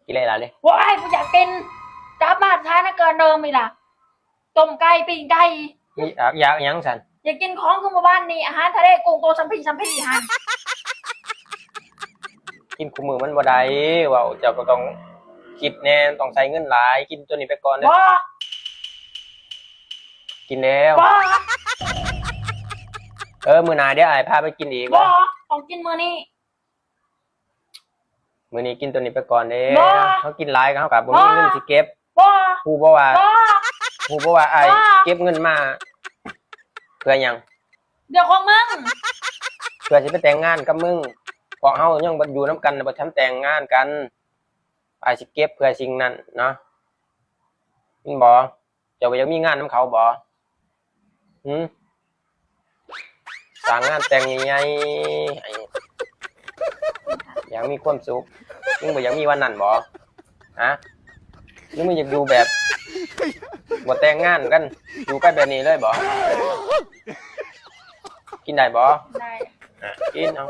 ກິນຫຼາຍໆເດ້. ໂອ້ຍ ບໍ່ຢາກກິນ ກັບມາທານະເກີນເດີມອີກລະ. ຕົ້ມໄກ່ ປີ້ງໄກ່ ມີ ຢາກ ຢາກຫຍັງຊັ້ນ? ຢາກກິນຂອງຄືມື້ວານນີ້ ອາຫານທະເລ ກຸ້ງໂຕສຳພີສຳພີຫັ້ນ. ກິນຄູ່ມື້ມັນບໍ່ໄດ້ ເວົ້າເຈົ້າກໍຕ້ອງຄິດແດ່ ຕ້ອງໃຊ້ເງິນຫຼາຍ. ກິນໂຕນີ້ໄປກ່ອນເດີ້. ບໍ່ ກິນແລ້ວ. ບໍ່ ເອີ ມື້ໜ້າດຽວອ້າຍພາໄປກິນອີກ. ບໍ່ ຕ້ອງກິນມື້ນີ້. ມື້ນີ້ກິນໂຕນີ້ໄປກ່ອນເດ້. ບໍ່ ເຮົາກິນຫຼາຍ ເຮົາກໍບໍ່ມີເງິນຊິເກັບ. ບໍ່ ຮູ້ບໍ່ວ່າ ບໍ່ ຮູ້ບໍ່ວ່າອ້າຍ ບໍ່ ເກັບເງິນມາເພື່ອຫຍັງ? ດຽວຂອງມຶງ ເພື່ອຊິໄປແຕ່ງງານກັບມຶງ. ພວກເຮົາຍັງບໍ່ຢູ່ນຳກັນ ບໍ່ທັນແຕ່ງງານກັນ. ອ້າຍຊິເກັບເພື່ອສິ່ງນັ້ນເນາະ ແມ່ນບໍ່? ເຈົ້າບໍ່ຢາກມີງານນຳເຂົາບໍ່? ຫື? ສ້າງງານແຕ່ງໃຫຍ່ໆ ໃຫ້ ຢາກມີຄວາມສຸກ. ມຶງບໍ່ຢາກມີວັນນັ້ນບໍ່? ຮະ? ຫຼືມຶງຢາກຢູ່ແບບບໍ່ແຕ່ງງານກັນ ຢູ່ໄປແບບນີ້ເລີຍບໍ່? ກິນໄດ້ບໍ່? ໄດ້. ອະ ກິນເອົາ.